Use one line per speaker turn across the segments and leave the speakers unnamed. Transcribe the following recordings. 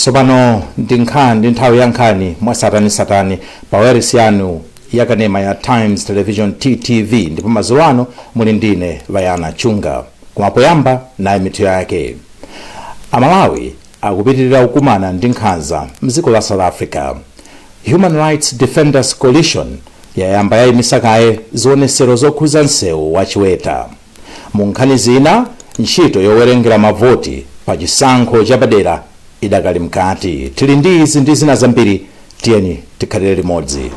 Tsopano ndi nkhani, ndi nthawi ya nkhani mwatsatanetsatane pa wailesi yanu yakanema ya Times Television, TTV, ndipo madzulo ano muli ndine Vayana Chunga. Koma poyamba, nayi mitu yake. Amalawi akupitirira kukumana ndi nkhanza mdziko la South Africa. Human Rights Defenders Coalition yayamba yayimisa kaye zionesero zokhuza msewu wa Chiweta. Mu nkhani zina, ntchito yowerengera mavoti pa chisankho chapadera idakali mkati. Tili ndi izi ndi zina zambiri, tiyeni tikhalire limodzi.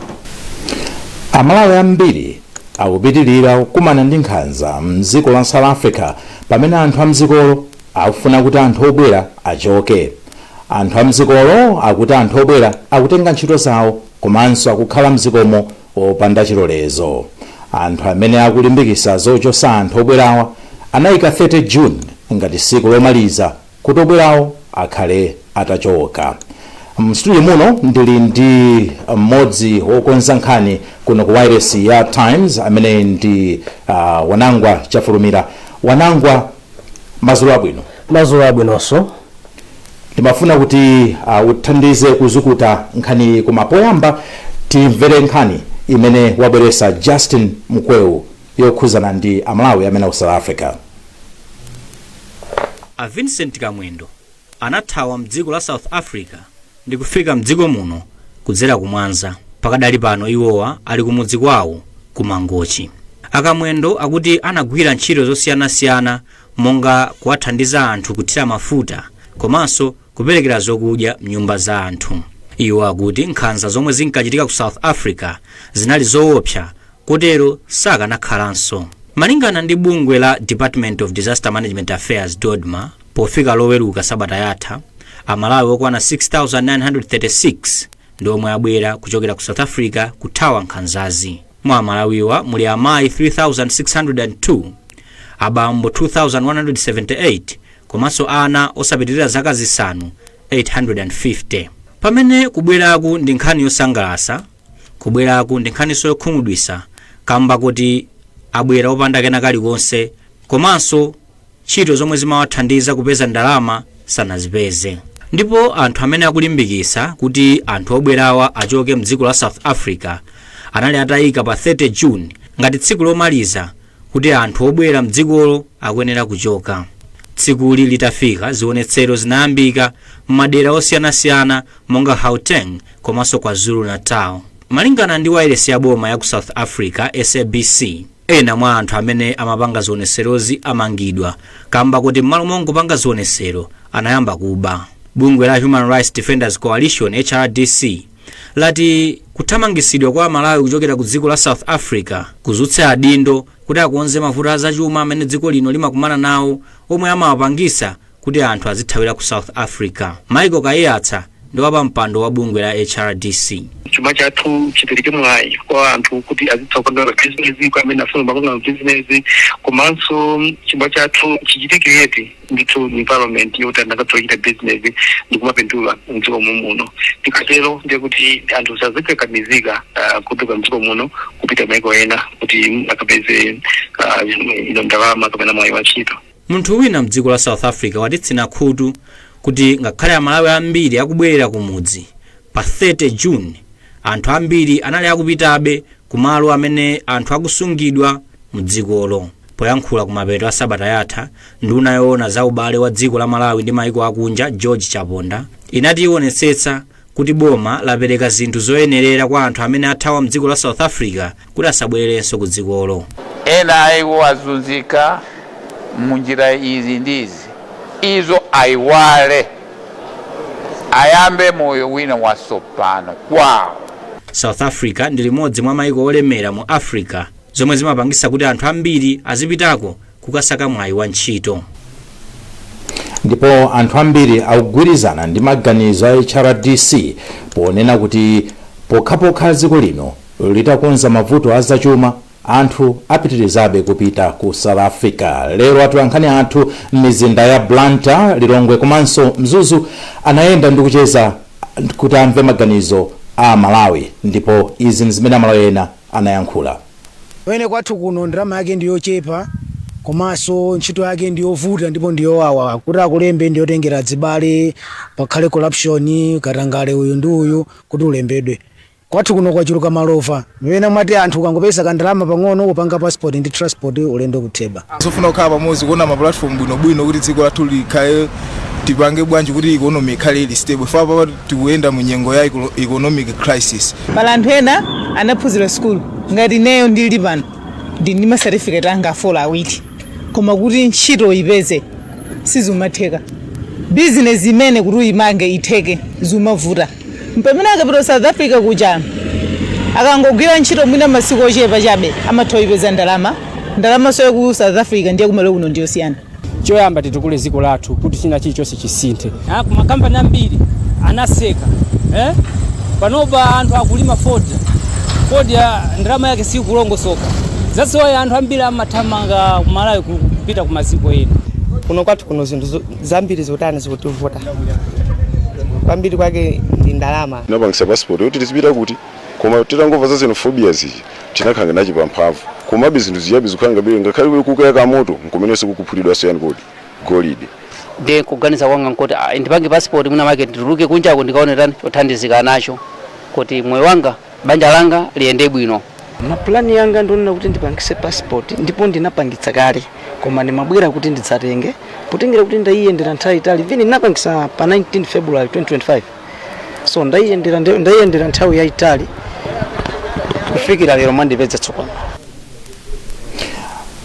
Amalawi ambiri akupitirira kukumana ndi nkhanza mdziko la South Africa pamene anthu a mdzikolo akufuna kuti anthu obwera achoke. Anthu a mdzikolo akuti anthu obwera akutenga ntchito zawo komanso akukhala mdzikomo opanda chilolezo. Anthu amene akulimbikitsa zochosa anthu obwerawa anayika 30 June ngati tsiku lomaliza kuti obwerawo akhale atachoka. Mstudio muno ndili ndi mmodzi wokonza nkhani kuno ku wireless ya Times, amene ndi Wanangwa Chafulumira. Wanangwa, madzulo abwino.
Madzulo abwinonso.
Ndimafuna kuti uthandize kuzukuta nkhani, koma poyamba timvere nkhani imene wabweresa Justin Mkweu yokhuzana ndi Amalawi amene aku South Africa.
A Vincent Kamwendo anathawa mdziko la South Africa ndi kufika mdziko muno kudzera ku Mwanza. Pakadali pano iwowa ali kumudzi kwawo ku Mangochi. Akamwendo akuti anagwira ntchito zosiyanasiyana monga kuwathandiza anthu kuthira mafuta komanso kuperekera zokudya mnyumba za anthu. Iwo akuti nkhanza zomwe zinkachitika ku South Africa zinali zoopsa, kotero sakanakhalanso. Malingana ndi bungwe la Department of Disaster Management Affairs, DODMA, pofika Loweruka sabata yatha, Amalawi okwana 6936 ndi omwe abwera kuchokera ku South Africa kuthawa nkhanzazi. Mwa Amalawiwa muli amayi 3602, abambo 2178 komanso ana osapitirira zaka 5 850. Pamene kubweraku ndi nkhani yosangalatsa, kubweraku ndi nkhaninso yokhumudwitsa kamba kuti abwera opanda kena kalikonse komanso ntchito zomwe zimawathandiza kupeza ndalama sanazipeze. Ndipo anthu amene akulimbikitsa kuti anthu obwerawa achoke mdziko la South Africa anali atayika pa 30 June ngati tsiku lomaliza kuti anthu obwera mdzikolo akuyenera kuchoka. Tsikuli litafika, zionetsero zinayambika m'madera osiyanasiyana monga Gauteng komanso KwaZulu Natal. Malingana ndi wailesi ya boma ya ku South Africa, SABC, ena mwa anthu amene amapanga zionetserozi amangidwa kamba kuti m'malo mongopanga zionetsero anayamba kuba. Bungwe la Human Rights Defenders Coalition, HRDC, lati kuthamangisidwa kwa Amalawi kuchokera ku dziko la South Africa kuzutsa adindo kuti akonze mavuto azachuma amene dziko lino limakumana nawo omwe amawapangisa kuti anthu azithawira ku South Africa. Michael Kaiyatsa ndi wapampando wa bungwe la HRDC.
Chuma chathu chipereke mwayi kwa anthu kuti azitha kupanga mabizinesi kwa amene afuna kupanga mabizinesi, komanso chuma chathu chichite create ndithu environment yoti anthu akatha kuchita business ndi kumapindula mdziko muno. Tikatero ndiye kuti anthu sazikakamizika kutuluka mdziko muno kupita maiko ena kuti akapeze ino ndalama kapena mwayi wa ntchito.
Munthu wina mdziko la South Africa watitsina khutu kuti ngakhale Amalawi ambiri akubwerera kumudzi pa 30 June, anthu ambiri anali akupitabe kumalo amene anthu akusungidwa mdzikolo. Poyankhula kumapeto a sabata yatha, nduna yoona za ubale wa dziko la Malawi ndi maiko akunja, George Chaponda, inati ionetsetsa kuti boma lapereka zinthu zoyenerera kwa anthu amene athawa mdziko la South Africa kuti asabwererenso ku dzikolo.
Ena iwo azunzika munjira izi ndi izi, izo ayiwale, ayambe moyo wina watsopano kwawo.
South Africa ndi limodzi mwa maiko olemera mu Africa, zomwe zimapangisa kuti anthu ambiri azipitako kukasaka mwayi wa ntchito.
Ndipo anthu ambiri akugwirizana ndi maganizo a HRDC ponena kuti pokhapokha dziko lino litakonza mavuto azachuma, anthu apitirizabe kupita ku South Africa. Lero atolankhani athu m'mizinda ya Blantyre, Lilongwe komanso Mzuzu anayenda ndi kucheza kuti amve maganizo a Malawi, ndipo izi ndi zimene Amalawi ena anayankhula.
Pamene kwathu kuno ndalama yake ndiyochepa.
Komanso ntchito yake ndiyovuta ndipo ndiyowawa kuti akulembe, ndiyotengera dzibale, pakhale corruption, katangale, uyu ndi uyu kuti ulembedwe. Kwathu kuno kwachuluka malova mmene mwati anthu ukangopeza kandalama pang'ono kupanga passport ndi transport, ulendo kutheba.
Sofuna kukhala pamodzi, kuona ma platform bwinobwino kuti dziko lathu likhale, tipange bwanji kuti economy ikhale ili stable. Fa papa tikuyenda mu nyengo ya economic crisis.
Pala anthu ena anaphunzira sukulu ngati ineyo ndili pano, ndi ma certificate anga afola awiri, koma kuti ntchito ipeze sizimatheka. Bizinesi imene kuti uyimange itheke zimavuta. Pamene akapita South Africa kuja, akangogwira ntchito mwina masiku ochepa chabe, amatha kuyipeza ndalama. Ndalama so ku South Africa ndiye kumalo kuno ndiyosiyana.
Choyamba titukule dziko lathu kuti china chilichonse chisinthe.
Makampani ambiri anaseka, eh? Panopa anthu akulima fodya. Fodya ndalama yake sikulongosoka. That's why anthu ambiri amathamanga kumalawi kupita ku maziko ena.
Kuno kwathu kuno zinthu zambiri zotani zikutivuta kwambiri, kwake ndi ndalama.
Tinapangisa passport yoti tizipita kuti, koma titangomva za xenophobia ziji tinakhala nachi pamphamvu, komabe zinthu ziyabe zikukhala ngabe ngakhale kukayaka moto nkumenenso kukuphulidwanso yani kodi golide.
Ndiye kuganiza kwanga nkoti ndipange passport, mwina make ndituluke kunjako ndikaone tani chothandizika nacho kuti moyo wanga, banja langa liyende bwino.
Mapulani yanga ndionena kuti ndipangise passport, ndipo ndinapangitsa kale, koma ndimabwera kuti ndidzatenge potengera kuti ndayiyendera nthawi itali. Vini ndinapangisa pa 19 February 2025, so ndayiyendera nthawi yayitali kufikira lero mwandipeza tsopano.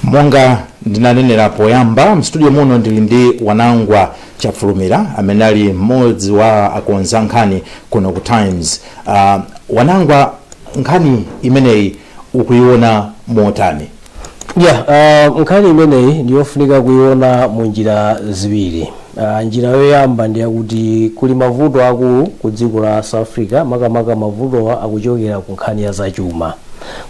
Monga ndinanenera poyamba, mstudio muno ndili ndi Wanangwa Chafulumira amene ali mmodzi wa akonza nkhani kuno ku Times. Wanangwa, nkhani imeneyi ukuiona motani?
Ya, nkhani imeneyi ndiyofunika kuiona mu njira ziwiri. Njira yoyamba ndiyakuti kuli mavuto akulu ku dziko la South Africa, makamaka mavutowa akuchokera ku nkhani ya zachuma,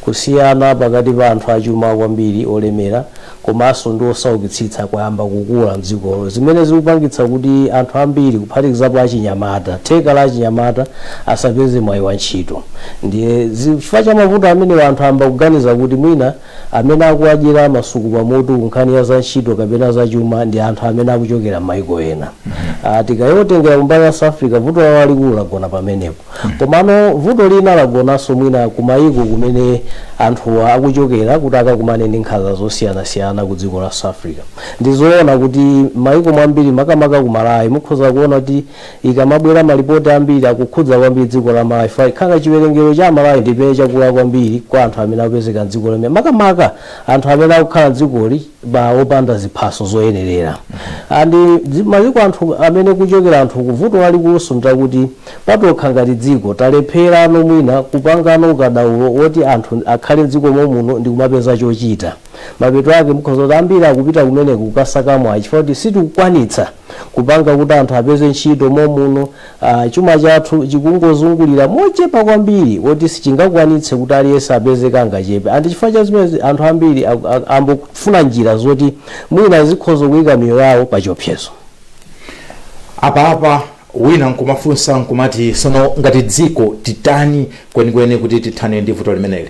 kusiyana pakati pa anthu achuma kwambiri olemera komanso ndi osaukitsitsa kwayamba kukula mdzikolo, zimene zikupangitsa kuti anthu ambiri, kuphatikizapo achinyamata, theka la achinyamata asapeze mwayi wa ntchito. Ndiye chifukwa cha mavuto amenewa, anthu ayamba kuganiza kuti mwina amene akuwadyera masuku pamutu ku nkhani ya za ntchito kapena zachuma ndi anthu amene akuchokera m'mayiko ena. Tikayotengera kumbali ya South Africa, vuto lawo lalikulu lagona pamenepo. Komano vuto lina lagonanso mwina kumayiko kumene anthuwa akuchokera kuti akakumane ndi nkhanza zosiyanasiyana ku dziko la South Africa. Ndizoona kuti mayiko mwambiri, makamaka ku Malawi, mukhoza kuona kuti ikamabwera malipoti ambiri akukhudza kwambiri dziko la Malawi, khanga chiwerengero cha Malawi ndipene chakula kwambiri kwa anthu amene akupezeka mdziko limene, makamaka anthu amene akukhala mdzikoli ba opanda ziphaso zoyenerera. Andi mayiko anthu amene kuchokera anthu, kuvuto lalikuluso ndakuti patokha ngati dziko talepherano mwina kupangano ukadaulo woti anthu akhale mdziko momuno ndi kumapeza chochita. Mapeto ake mukhoza kuti ambiri akupita kumeneko kukasaka mwayi chifukwa kuti sitikukwanitsa kupanga kuti anthu apeze ntchito momuno. Chuma chathu chikungozungulira mochepa kwambiri woti sichingakwanitse kuti aliyense apeze kangachepe. Andi chifukwa cha zimene anthu ambiri ambofuna njira zoti mwina zikhoza kuyika miyoyo yawo pa chiopsezo.
Apapa wina nkumafunsa nkumati, sono ngati dziko titani kwenikweni kuti tithane ndi vuto limeneli?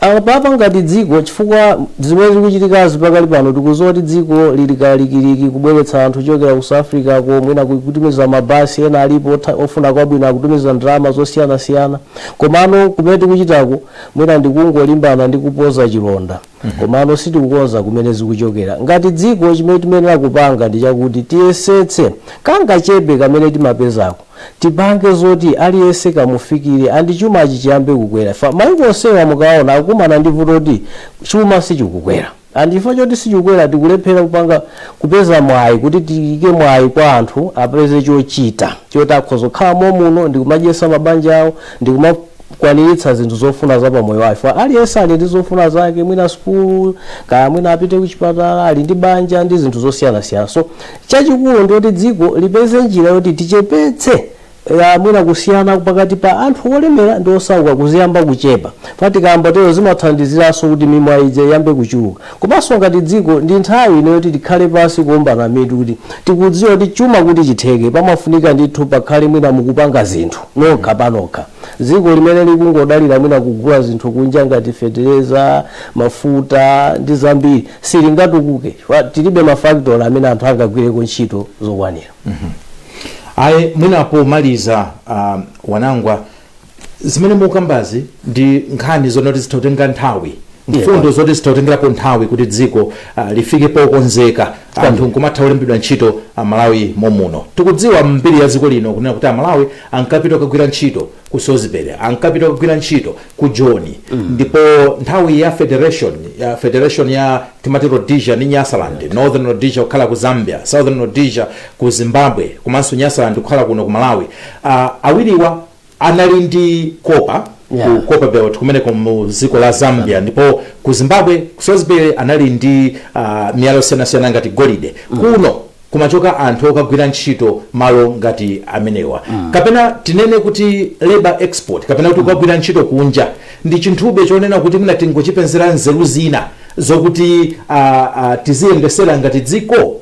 Apapa ngati dziko, chifukwa zimene zikuchitikazi pakali pano, tikuziwa kuti dziko lili kalikiliki kubweretsa anthu kuchokera ku South Africa ko, mwina kutumiza mabasi ena alipo ofuna kwabwino, akutumiza ndalama zosiyanasiyana. Komano kumene tikuchitako mwina ndikungolimbana ndi kupoza chilonda, komano sitikukonza kumene zikuchokera. Ngati dziko, chimene timenera kupanga ndi chakuti tiyesetse kangachepe kamene timapezako, tipange zoti aliyense kamufikire andi chumachi chiyambe kukwera. Fa maiko onsewa mukaona akukumana ndi vuto kuti chuma sichikukwera, andi chifukwa choti sichikukwera tikulephera kupanga kupeza mwayi kuti tiyike mwayi kwa anthu apeze chochita choti akhoza kukhala momuno ndi kumadyesa mabanja awo ndi kumakwaniritsa zinthu zofuna za pamoyo wawo. Fa aliyense ali ndi zofuna zake, mwina sukulu, kaya mwina apite kuchipatala, ali ndi banja ndi zinthu zosiyanasiyana. So chachikulu ndiyoti dziko lipeze njira yoti tichepetse Ya mwina kusiyana pakati pa anthu olemera ndi osauka kuziyamba kuchepa. Tikayamba tero, zimathandiziranso kuti mimwayi ija iyambe kuchuluka. Komanso ngati dziko, ndi nthawi ino yoti tikhale pansi kuombana mitu, kuti tikudziwa kuti chuma kuti chitheke pamafunika ndithu pakhale mwina mukupanga zinthu nokha panokha. Dziko limene likungodalira mwina kugula zinthu kunja ngati fetereza, mafuta ndi zambiri, silingatukuke chifukwa tilibe mafactory amene anthu angagwireko ntchito zokwanira.
Ayi, mwina pomaliza, Wanangwa, zimene mukambazi ndi nkhani zonoti zitha nthawi, mfundo zoti zitha nthawi kuti dziko lifike pokonzeka, anthu nkumatha kulembedwa ntchito Amalawi momuno. Tikudziwa mbiri ya dziko lino kunena kuti Amalawi ankapita kukagwira ntchito ku Salisbury, ankapita kukagwira ntchito ku Joni, ndipo nthawi ya federation, ya federation ya timati Rhodesia ndi Nyasaland, Northern Rhodesia kukhala ku Zambia, Southern Rhodesia ku Zimbabwe, komanso Nyasaland kukhala kuno ku Malawi, awiriwa anali ndi copper ku Copper Belt kumeneko mu dziko la Zambia, ndipo ku Zimbabwe, ku Salisbury, anali ndi miyala yosiyanasiyana ngati golide. Kuno kumachoka anthu okagwira ntchito malo ngati amenewa. Kapena tinene kuti labor export, kapena kuti kukagwira ntchito kunja, ndi chinthube chonena kuti mwina tingochipezera nzeru zina zokuti tiziyendesera ngati dziko,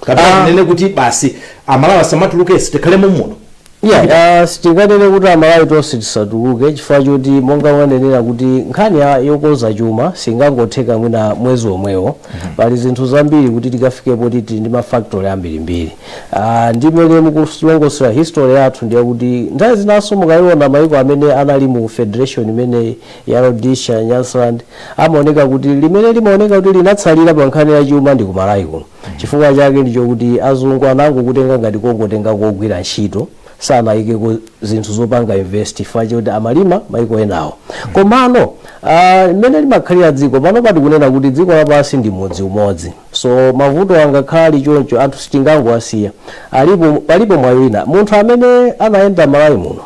kapena tinene kuti basi, Amalawi asamatuluke, tikhalemo muno?
Yeah, sitinganene kuti Amalawi tonse tisatuluke, chifukwa choti monga mwanenera kuti nkhani yokonza chuma singangotheka mwina mwezi omwewo. Pali zinthu zambiri kuti tikafikepo kuti tili ndi mafactory ambirimbiri. Ndi mmene mukulongosera history yathu, ndiye kuti nthawi zinanso mukayiona maiko amene anali mu federation imene ya Rhodesia, Nyasaland, amaoneka kuti limene limaoneka kuti linatsalira pa nkhani ya chuma ndi kumalawi kuno. Chifukwa chake ndichokuti azungu anangokutenga ngati kongotenga kogwira ntchito, sanayikeko zinthu zopanga invest, chifukwa choti amalima maiko enawo. Komano mmene limakhalira dziko pano, pati kunena kuti dziko lapansi ndi mudzi umodzi, so mavuto angakhala ali choncho, anthu sitingangowasiya. Alipo, palipo mwayi wina. Munthu amene anayenda Malawi muno,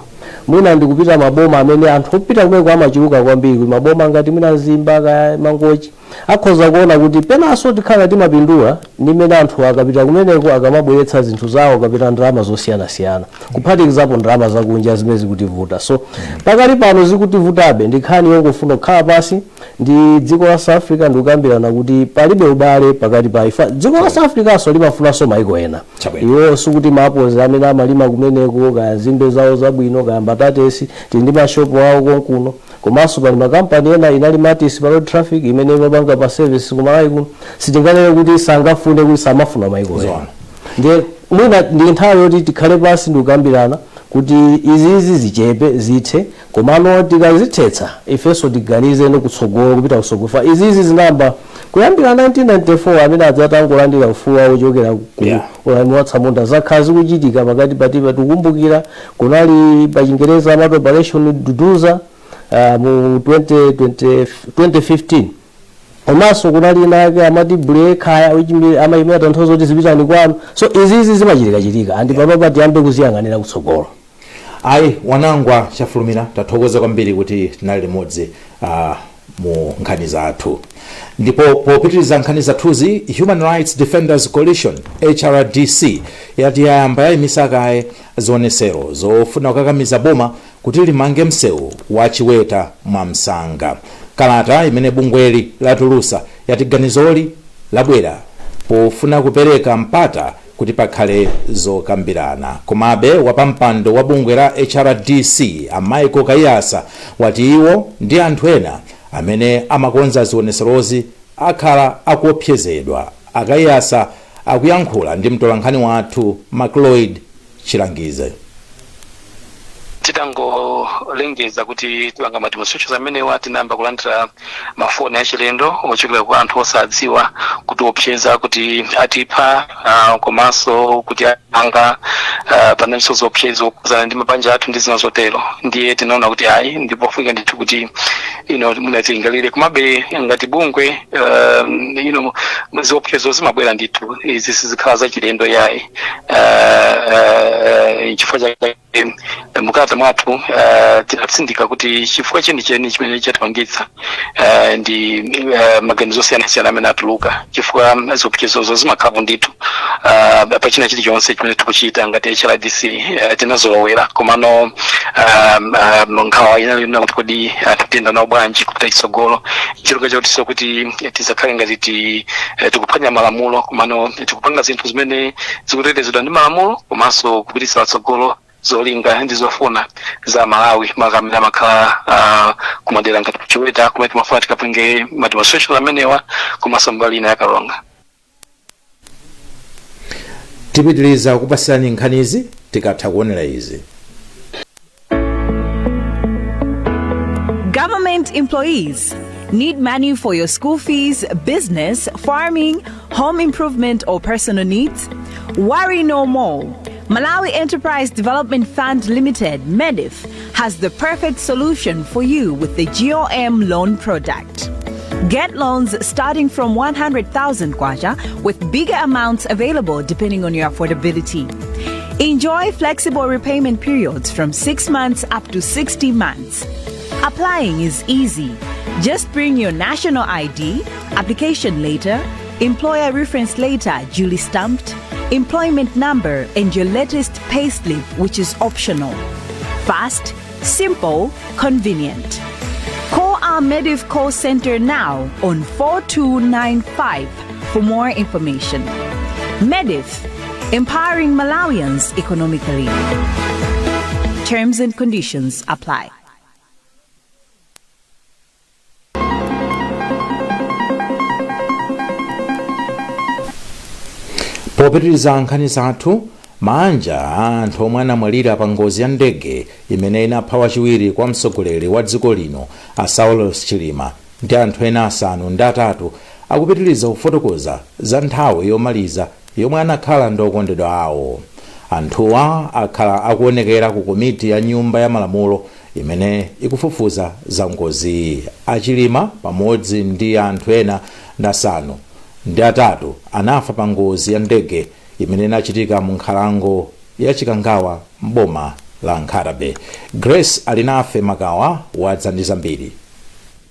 mwina ndikupita maboma amene anthu opita kumeko amachuluka kwambiri, kuti maboma ngati mwina Mzimba kaya Mangochi, akhoza kuona kuti penanso tikhala timapindula ndi mmene anthu akapita kumeneko, akamabweretsa zinthu zawo kapita ndalama zosiyanasiyana, kuphatikizapo ndalama zakunja zimene zikutivuta. So pakali pano zikutivutabe, ndi nkhani yongofuna kukhala pasi ndi dziko la South Africa ndikukambirana kuti palibe ubale pakati pa ifa. Dziko la South Africanso limafunanso maiko ena. Iwo sikuti maapozi amene amalima kumeneko, kaya nzimbe zawo zabwino, kaya mbatatesi, tili ndi mashopu awo konkuno. Komanso pali makampani ena, inali Matis pa road traffic imene imapanga pa service kumalawi kuno. Sitinganene kuti sangafune, kuti samafuna maiko ena. Ndiye mwina ndi nthawi yoti tikhale pansi ndikukambirana kuti izizi zichepe, zithe. Komano tikazithetsa, ifenso tiganize kutsogolo, kupita kutsogolo. Fa izizi zinayamba kuyambira 1994, amene adzatangolandira ufulu wawo kuchokera ku ulamuliro wa atsamunda. Zakhala zikuchitika pakati patipa. Tikukumbukira kunali pa Chingereza amati Operation Duduza mu 2020, 2015. Komanso kunali ina yake amati Buyelekhaya, amayimira tanthauzo kuti zipitani kwanu. So izizi zimachitikachitika, and panopa tiyambe kuziyang'anira kutsogolo.
Ayi, Wanangwa Chafulumira, tathokoza kwambiri kuti tinali limodzi mu nkhani zathu. Ndipo popitiriza nkhani zathuzi, Human Rights Defenders Coalition, HRDC, yati yayamba yayimisa kaye zionesero zofuna kukakamiza boma kuti limange msewu wa Chiweta mwamsanga. Kalata imene bungweli latulusa yati ganizoli labwera pofuna kupereka mpata kuti pakhale zokambirana. Komabe wapampando wa bungwe la HRDC, a Michael Kaiyatsa, wati iwo ndi anthu ena amene amakonza zioneserozi akhala akuopsezedwa. A Kaiyatsa akuyankhula ndi mtolankhani wathu Macloyd Chilangize.
Titangolengeza kuti tipanga ma demonstrations amenewa, tinayamba kulandira mafoni achilendo ochokera kwa anthu osadziwa, kutiopseza kuti atipha, komanso kuti anga panalinso ziopsezo zokhudzana ndi mabanja athu ndi zina zotero. Ndiye tinaona kuti ayi, ndipofunika ndithu kuti mwina tilingalire. Komabe ngati bungwe, ziopsezo zimabwera ndithu, izi sizikhala zachilendo yayi. Chifukwa chake mukalata mwathu tinatsindika kuti chifukwa chenicheni chimene chatipangitsa ndi maganizo osiyanasiyana amene atuluka, chifukwa ziopsezozo zimakhalapo ndithu pachina chilichonse chimene tikuchita ngati HRDC tinazolowera, komano nkhawa inali yonena kuti kodi tiyenda nawo bwanji kupita chitsogolo, chilunga chakuti kuti tisakhale ngati tikuphwanya malamulo, komano tikupanga zinthu zimene zikutetezedwa ndi malamulo komanso kupititsa patsogolo zolinga ndi zofuna za Malawi, makamaka amakhala kumadera ngati kuChiweta kumene timafuna tikapange ma demonstration amenewa, komanso mbali ina ya Karonga.
Tipitiriza kupasirani nkhanizi tikatha kuonera izi.
Government employees need money for your school fees, business, farming, home improvement, or personal needs? Worry no more. Malawi Enterprise Development Fund Limited, MEDIF, has the perfect solution for you with the GOM loan product. Get loans starting from 100,000 kwacha with bigger amounts available depending on your affordability. Enjoy flexible repayment periods from 6 months up to 60 months. Applying is easy. Just bring your national ID, application letter, employer reference letter duly stamped, employment number, and your latest payslip, which is optional. Fast, simple, convenient. Call our Medif call center now on 4295 for more information. Medif, empowering Malawians economically. Terms and conditions apply.
Popitiriza nkhani zathu, maanja a anthu omwe anamwalira pa ngozi ya ndege imene inapha wachiwiri kwa mtsogoleri wa dziko lino a Saulos Chilima ndi anthu ena 8 akupitiriza kufotokoza za nthawi yomaliza yomwe anakhala ndi okondedwa awo. Anthuwa akhala akuonekera ku komiti ya nyumba ya malamulo imene ikufufuza za ngoziyi. AChilima pamodzi ndi anthu ena 8 anafa pa ngozi ya ndege imene inachitika mu nkhalango ya Chikangawa m'boma la Nkhata Bay. Grace Alinafe Makawa wadza ndi zambiri.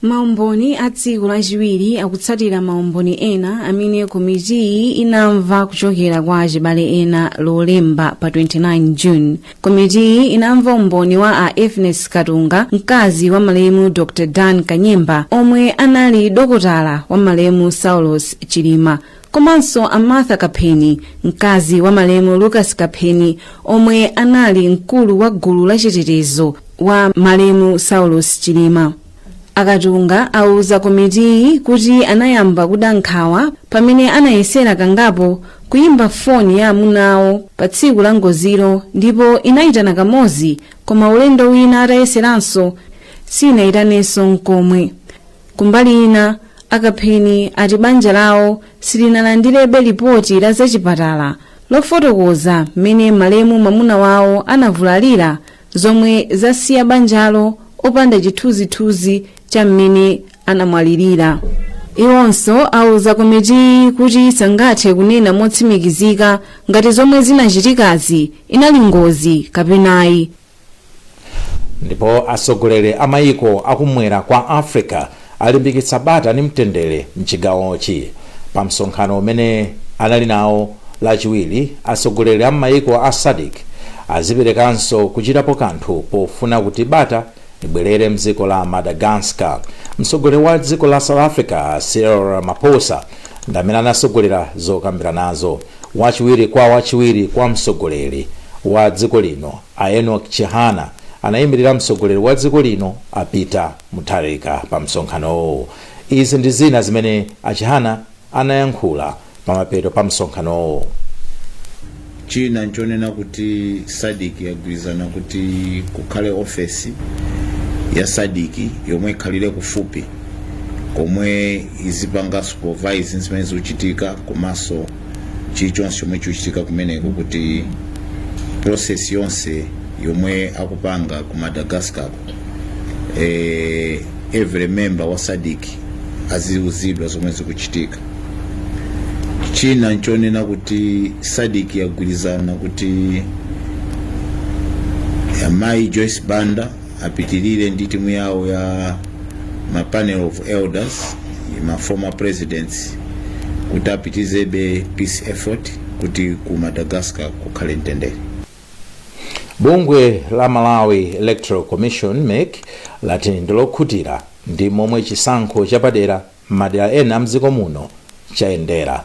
Maumboni a tsiku lachiwiri akutsatira maumboni ena amene komitiyi inamva kuchokera kwa achibale ena Lolemba pa 29 June. Komitiyi inamva umboni wa a Evnes Katunga, mkazi wa malemu Dr Dan Kanyemba omwe anali dokotala wa malemu Saulos Chilima, komanso a Martha Kapheni, mkazi wa malemu Lucas Kapheni omwe anali mkulu wa gulu la chitetezo wa malemu Saulos Chilima. Akatunga auza komitiyi kuti anayamba kuda nkhawa pamene anayesera kangapo kuyimba foni ya amunawo pa tsiku la ngozilo ndipo inayitana kamodzi, koma ulendo wina atayeseranso sinayitanenso nkomwe. Kumbali ina, Akapheni ati banja lawo silinalandirebe lipoti la zachipatala lofotokoza mmene malemu mwamuna wawo anavulalira, zomwe zasiya banjalo opanda chithunzithunzi cha mmene anamwalirira. Iwonso auza komitiyi kuti sangathe kunena motsimikizika ngati zomwe zinachitikazi inali ngozi kapenayi.
Ndipo atsogoleri a mayiko akumwera kwa Africa alimbikitsa bata ndi mtendere mchigawochi. Pa msonkhano umene anali nawo Lachiwiri, atsogoleri a mayiko a SADC aziperekanso kuchitapo kanthu pofuna kuti bata libwerere mdziko la Madagascar. Mtsogoleri wa dziko la South Africa Cyril Ramaphosa ndi amene anasogolera zokambiranazo. Wachiwiri kwa mtsogoleri wa dziko lino a Enoch Chihana anayimirira mtsogoleri wa dziko lino a Peter Mutharika pa msonkhanowo. Izi ndi zina zimene a Chihana anayankhula pamapeto pa msonkhanowo.
China nchonena kuti SADC yagwirizana kuti kukhale ofesi ya SADC yomwe ikhalire kufupi komwe izipanga supervise zimene zikuchitika komanso chilichonse chomwe chikuchitika kumeneko, kuti process yonse yomwe akupanga ku Madagascar, every member wa SADC aziuzidwa zomwe zikuchitika. China nchonena kuti SADC yagwirizana kuti Amayi Joyce Banda apitirire ndi timu yawo ya ma panel of elders, ma former presidents, kuti apitizebe peace effort kuti ku Madagascar kukhale mtendere.
Bungwe la Malawi Electoral Commission, MEC, lati ndilokhutira ndi momwe chisankho chapadera m'madera ena mdziko muno chayendera.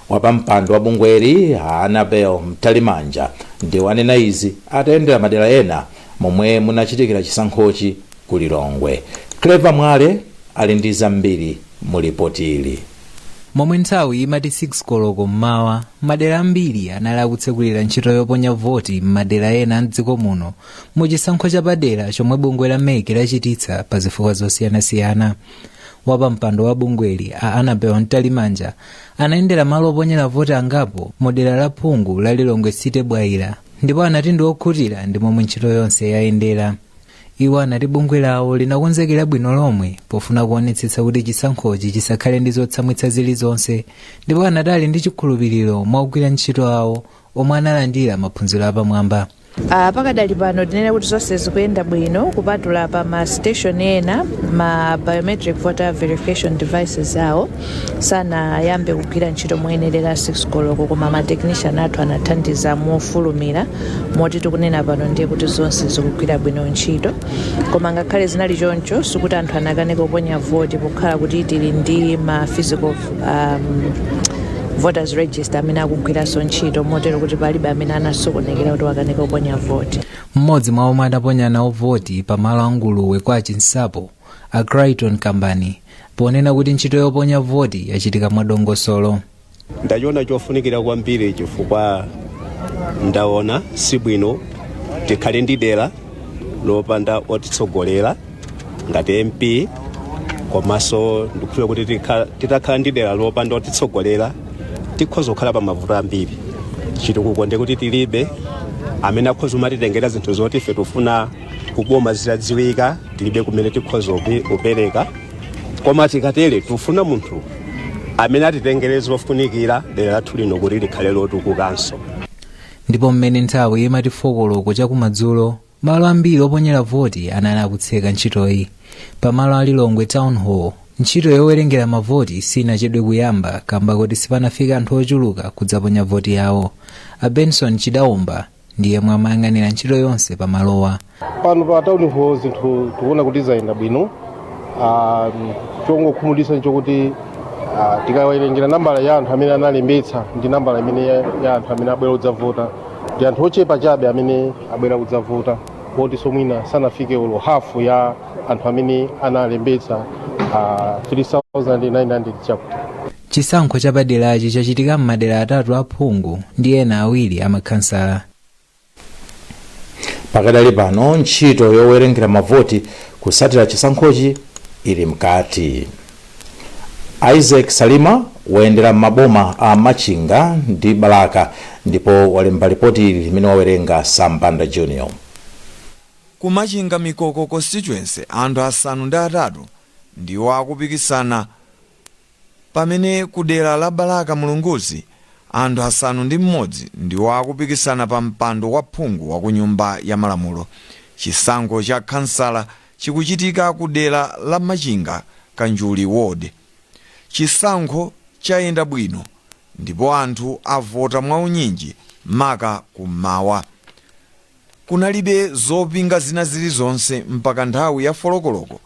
Wapampando wa bungweli, Annabel Mtalimanja, ndi wanena izi atayendera madera ena momwe munachitikira chisankhochi ku Lilongwe. Clever Mwale ali ndi zambiri mu lipoti ili.
Momwe nthawi imati 6 koloko mmawa, madera ambiri anali akutsekulira ntchito yoponya voti m'madera ena mdziko muno mu chisankho chapadera chomwe bungwe la MEC lachititsa pa zifukwa zosiyanasiyana. Wapampando wa bungweli, a Annabel Mtalimanja, anayendera malo oponyera voti angapo mu dera la phungu la Lilongwe City Bwaila, ndipo anati ndi okhutira ndi momwe ntchito yonse yayendera. Iwo anati bungwe lawo linakonzekera bwino lomwe pofuna kuonetsetsa kuti chisankhochi chisakhale ndi zotsamwitsa zilizonse, ndipo anati ali ndi chikhulupiriro mwa ogwira ntchito awo omwe analandira maphunziro apamwamba.
Pakadali pano tinene kuti zonse zikuyenda bwino, kupatula pa ma station ena ma biometric voter verification devices awo sanayambe kugwira ntchito moyenerera 6 koloko, koma ma technician athu anathandiza mofulumira moti tikunena pano ndiye kuti zonse zikugwira bwino ntchito. Koma ngakhale zinali choncho, sikuti anthu anakanika kuponya voti, pokhala kuti tili ndi ma physical voters register amene akugwiranso ntchito, motero kuti palibe amene anasokonekera kuti wakanika kuponya voti.
Mmodzi mwa omwe adaponya nawo voti pamalo a Nguluwe kwa Chinsapo, a Crichton Kambani, ponena kuti ntchito yoponya voti yachitika mwadongosolo.
Ndachiona chofunikira kwambiri chifukwa ndaona sibwino tikhale ndi dera lopanda otitsogolera ngati MP, komanso ndikufunira kuti titakhala ndi dera lopanda otitsogolera tikhoza kukhala pa mavuto ambiri. Chitukuko ndikuti tilibe amene akhoza kumatitengera zinthu zoti ife tifuna kuboma zitadziwika, tilibe kumene tikhoza kupereka. Koma tikatere tifuna munthu amene atitengere zofunikira dera lathu lino kuti likhale lotukukanso.
Ndipo mmene nthawi imati 4 koloko chakumadzulo, malo ambiri oponyera voti anali akutseka ntchitoyi. Pamalo a Lilongwe Town Hall, ntchito yowerengera mavoti sinachedwe kuyamba kamba kuti sipanafika anthu ochuluka kudzaponya voti yawo. A Benson Chidaomba ndi yemwe amayang'anira ntchito yonse pamalowa.
Pano pa Town Hall zinthu tikuona kuti zayenda bwino. Chongokhumudwitsa nchokuti tikawerengera nambala ya anthu amene analembetsa ndi nambala imene ya anthu amene abwera kudzavota, ndi anthu ochepa chabe amene abwera kudzavota, potinso mwina sanafike olo hafu ya anthu amene analembetsa, 3900 chakuti.
Chisankho chapaderachi chachitika m'madera atatu aphungu ndi ena awiri amakhansala.
Pakadali pano ntchito yowerengera mavoti kusatira chisankhochi ili mkati. Isaac Salima wayendera maboma a Machinga ndi Balaka ndipo walemba ripoti ili limene wawerenga Sambanda Junior.
Ku Machinga Mikoko Constituency anthu 8 ndiwo akupikisana, pamene ku dera la Balaka Mulunguzi anthu 6 ndiwo akupikisana pa mpando wa phungu wa ku Nyumba ya Malamulo. Chisankho cha khansala chikuchitika ku dera la Machinga Kanjuli Ward. Chisankho chayenda bwino ndipo anthu avota mwaunyinji, maka kummawa. Kunalibe zopinga zina zilizonse mpaka nthawi ya 4 koloko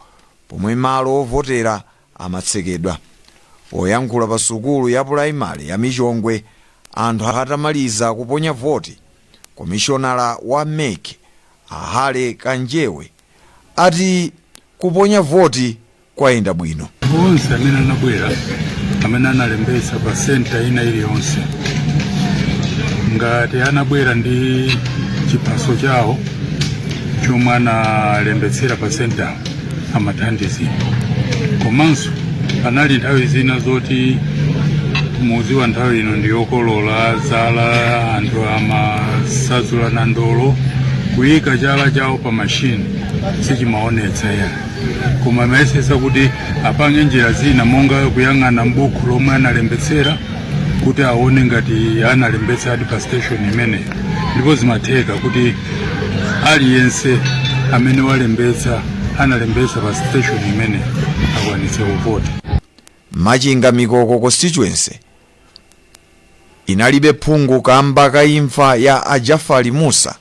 pomwe malo ovotera amatsekedwa. Poyankhula pa sukulu ya pulaimali ya Michongwe anthu atamaliza kuponya voti, komishonala wa MEC Ahale Kanjewe ati kuponya voti kwayenda bwino.
Onse amene anabwera, amene analembetsa pa senta ina iliyonse, ngati anabwera ndi chiphaso chawo chomwe analembetsera pa senta, amathandizidwa. Komanso panali nthawi zina zoti, muziwa, nthawi ino ndiyokolola zala, anthu amasadzula na ndolo, kuyika chala chawo pa mashini sichimaonetsa ya, koma amayesesa kuti apange njira zina monga kuyang'ana m'buku lomwe analembetsera kuti aone ngati analembetsa adi pa station imeneyo, ndipo zimatheka kuti aliyense amene walembetsa, analembetsa pa station imeneyo, akwanitse kuvota.
Machinga Mikoko Constituency inalibe phungu kamba ka imfa ya a Jafali Musa.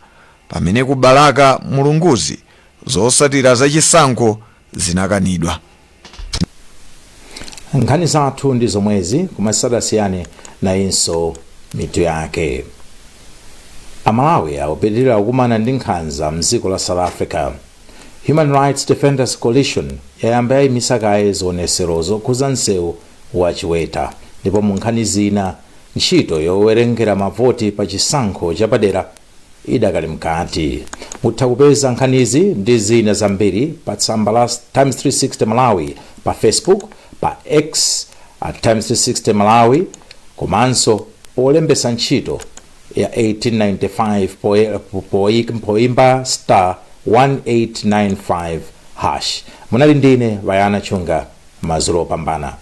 Pamene ku Balaka Mulunguzi zotsatira zachisankho zinakanidwa.
Nkhani zathu ndi zomwezi, koma tisadasiyane, nayinso mitu yake. Amalawi akupitirira kukumana ndi nkhanza mdziko la South Africa. Human Rights Defenders Coalition yayamba yayimisa kaye zionesero zokhuza msewu wa Chiweta. Ndipo mu nkhani zina, ntchito yowerengera mavoti pa chisankho chapadera idakali mkati. Mutha kupeza nkhanizi ndi zina zambiri pa tsamba la Times 360 Malawi pa Facebook, pa X @Times360 Malawi, komanso polembesa ntchito ya 1895 poimba *1895#. Munali ndine Vayana Chunga. Madzulo opambana.